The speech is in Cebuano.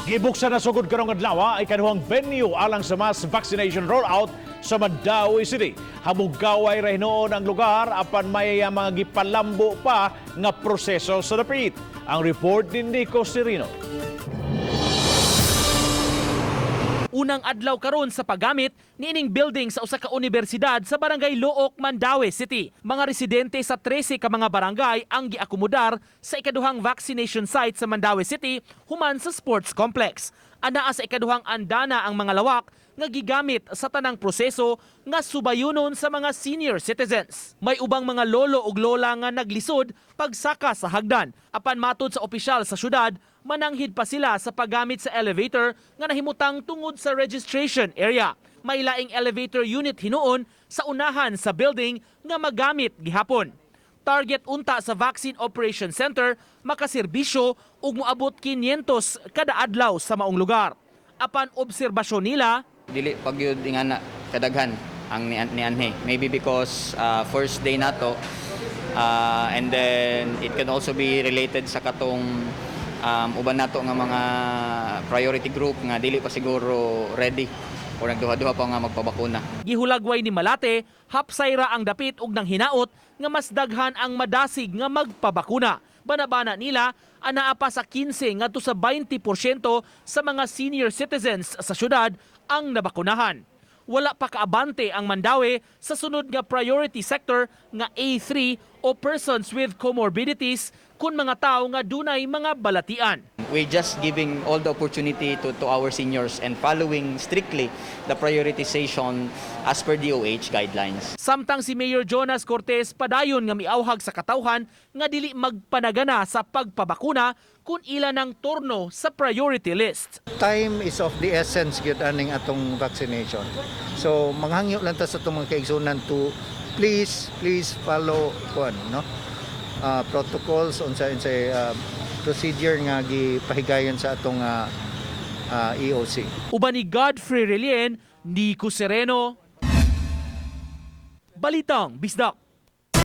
Gibuksan na sugod karong adlaw ay kaduhang venue alang sa mass vaccination rollout sa Mandaue City. Hamugaway ra hinuon ang lugar apan may mga gipalambo pa nga proseso sa dapit. Ang report ni Nico Serino. Unang adlaw karon sa paggamit niining building sa usa ka universidad sa Barangay Looc, Mandaue City. Mga residente sa 13 ka mga barangay ang giakomodar sa ikaduhang vaccination site sa Mandaue City human sa sports complex. Anaa sa ikaduhang andana ang mga lawak nga gigamit sa tanang proseso nga subayunon sa mga senior citizens. May ubang mga lolo ug lola nga naglisod pagsaka sa hagdan. Apan matod sa opisyal sa syudad, mananghid pa sila sa paggamit sa elevator nga nahimutang tungod sa registration area. May laing elevator unit hinuon sa unahan sa building nga magamit gihapon. Target unta sa Vaccine Operation Center makaserbisyo ug moabot 500 kada adlaw sa maong lugar. Apan obserbasyon nila, Dili pa gyud ingana kadaghan ang nianhi. Maybe because first day nato and then it can also be related sa katong uban nato nga mga priority group nga dili pa siguro ready or nagduha-duha pa nga magpabakuna. Gihulagway ni Malate, hapsay ra ang dapit ug nang hinaot nga mas daghan ang madasig nga magpabakuna. Banabana nila, anaa pa sa 15 ngadto sa 20% sa mga senior citizens sa syudad ang nabakunahan. Wala pa kaabante ang Mandaue sa sunod nga priority sector nga A3 o persons with comorbidities, kun mga tao nga dunay mga balatian. We're just giving all the opportunity to our seniors and following strictly the prioritization as per DOH guidelines. Samtang si Mayor Jonas Cortes padayon nga miawhag sa katawhan nga dili magpanagana sa pagpabakuna kung ila ng turno sa priority list. Time is of the essence gyud aning atong vaccination. So manghangyo lang ta sa atong mga kaigsunan to please, please follow kuan, no, protocols, unsa unsay procedure nga gipahigayon sa atong EOC. Uban ni Godfrey Relien, Nico Sereno, Balitang Bisdak.